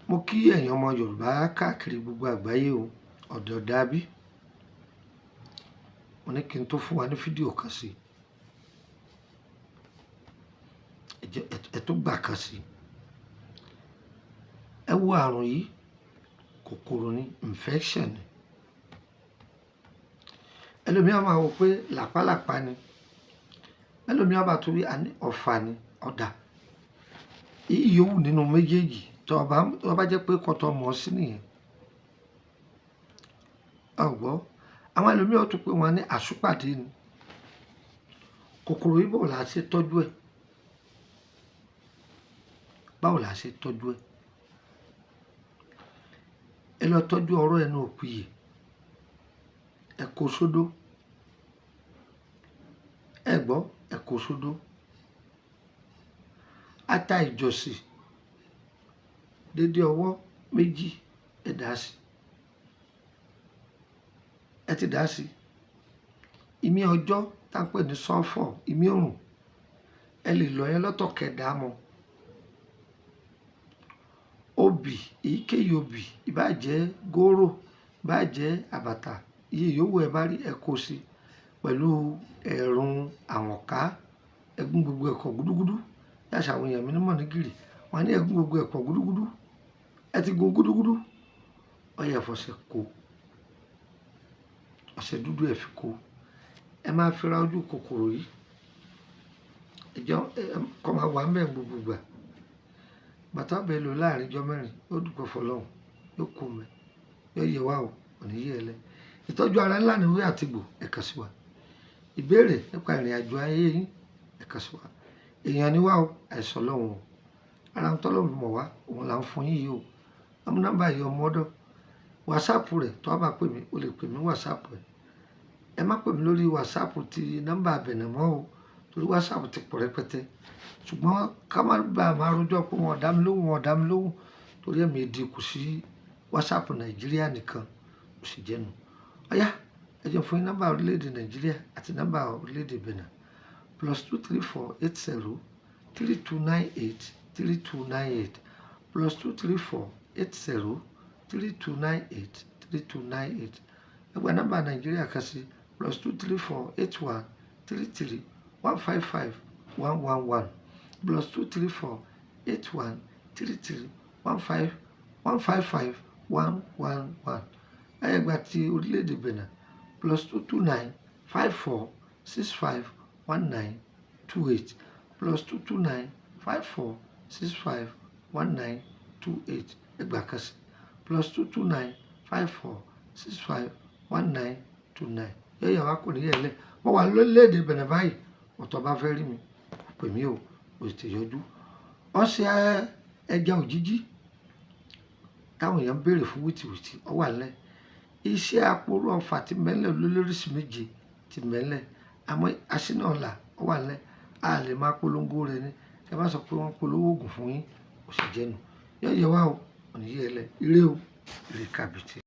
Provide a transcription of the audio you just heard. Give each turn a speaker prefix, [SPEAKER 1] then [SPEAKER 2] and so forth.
[SPEAKER 1] Mo kí ẹ̀yin ọmọ Yorùbá káàkiri gbogbo àgbáyé o, ọ̀dọ̀ dàbí. Mo ní kí n tó fún wa ní fídíò kan sí. Ẹ tó gbà kan sí. Ẹ wo àrùn yìí, kòkòrò ni, infection ni. Ẹlòmíràn máa wò pé làpálàpá ni. Ẹlòmíràn bá tún rí àní ọ̀fà ni, ọ̀dà. Èyí yòówù nínú méjèèjì tó bá jẹ́ pé kọ́ tó mọ̀ sí nìyẹn. Ẹ ò gbọ́. Àwọn ẹlòmíràn tún pé wọ́n ní àsúpàdé ni. Kòkòrò yìí báwo la ṣe tọ́jú ẹ? Báwo la ṣe tọ́jú ẹ? Ẹ lọ tọ́jú ọ̀rọ̀ ẹnu òpìyè. Ẹ kó sódó. Ẹ gbọ́, ẹ kó sódó. Ata ìjọsìn dédé ọwọ́ méjì ẹ dà sí. Ẹ ti dà sí. Ìmí ọjọ́ tá ń pè ní sulfur, ìmí òrùn, ẹ lè lọ yẹn lọ́tọ̀ kẹ́ dà mọ́. Obì, èyíkéyìí obì, ìbá jẹ́ góró, ìbá jẹ́ àbàtà, iye yòówù ẹ bá rí ẹ kó sí pẹ̀lú ẹ̀rùn àwọ̀ká, ẹ gún gbogbo ẹ̀ pọ̀ gúdúgúdú. Bí àṣà àwọn èèyàn mi ní mọ̀nìgìrì, wọ́n á ní ẹ gún gbogbo ẹ̀ pọ̀ gúdúgúdú. Ẹ ti gún gúdúgúdú. Ó yẹ fọṣẹ kó. Ọṣẹ dúdú ẹ fi kó. Ẹ máa fi ra ojú kòkòrò yìí. Ẹ jẹ́ kó máa wà níbẹ̀ gbogbo ìgbà. Bàtà bá ẹ lò láàrín ọjọ́ mẹ́rin, yóò dúpẹ́ fún Ọlọ́run, yóò kú mẹ́, yóò yẹ wá o, kò ní yẹ ẹ lẹ. Ìtọ́jú ara ńlá ni ewé àti egbò, ẹ kàn sí wa. Ìbéèrè nípa ìrìnàjò ayé yín, ẹ kàn sí wa. Èèyàn ni wá o, àìsàn Ọlọ́run o. Ara ń tọ́lọ́run mọ̀ wá, òun là ń fún yín yìí o. Ọmọ nọ́mbà yìí ọmọ ọ̀dọ̀. WhatsApp rẹ̀ tó bá pè mí, o lè pè mí WhatsApp ẹ. Ẹ má pè mí lórí WhatsApp ti nọ́mbà Benin mọ́ o, torí WhatsApp ti pọ̀ rẹpẹtẹ. Ṣùgbọ́n ká má bá máa rojọ́ pé wọ́n ò dá mi lóhùn, wọ́n ò dá mi lóhùn torí èmi di kù sí WhatsApp Nàìjíríà nìkan, ó sì jẹ́nu. Ọ̀yá, ẹ jẹ́ fún yín nọ́mbà orílẹ̀-èdè Nàìjíríà àti nọ́mbà orílẹ̀-èdè Benin. +234 80 3298 3298 +234 80 3298 3298. Ẹ gba nọ́mbà Nàìjíríà kan sí +234 81 33 155 111 +234 81 33 15 155 111. Ẹ gba ti orílẹ̀-èdè Benin +229 54 65 19 28 +229 54 65 19 28. Ẹ gba kan sí +229 54 65 19 29. Yẹ́yẹ́ wa kò ní yẹ̀ lẹ́. Mo wà lórílẹ̀-èdè Benin báyìí. Ọ̀tọ̀ bá fẹ́ rí mi, pè mí o, o sì ti yọjú. Ọṣẹ ẹja òjìjí táwọn èèyàn ń béèrè fún wìtìwìtì, ó wà nílẹ̀. Iṣẹ́ aporó ọfà tí mẹ́lẹ̀ olólóríṣi méje ti mẹ́lẹ̀. Àmọ́ aṣínà ọ̀la ó wà nílẹ̀. A lè máa polongo rẹ̀ ni. Kí ẹ má sọ pé wọ́n polówó òògùn fún yín, ó sì jẹ́nu. Yẹ́yẹ́ wa o, kò ní yẹ̀ lẹ́. Ire o, ire kàbìtì.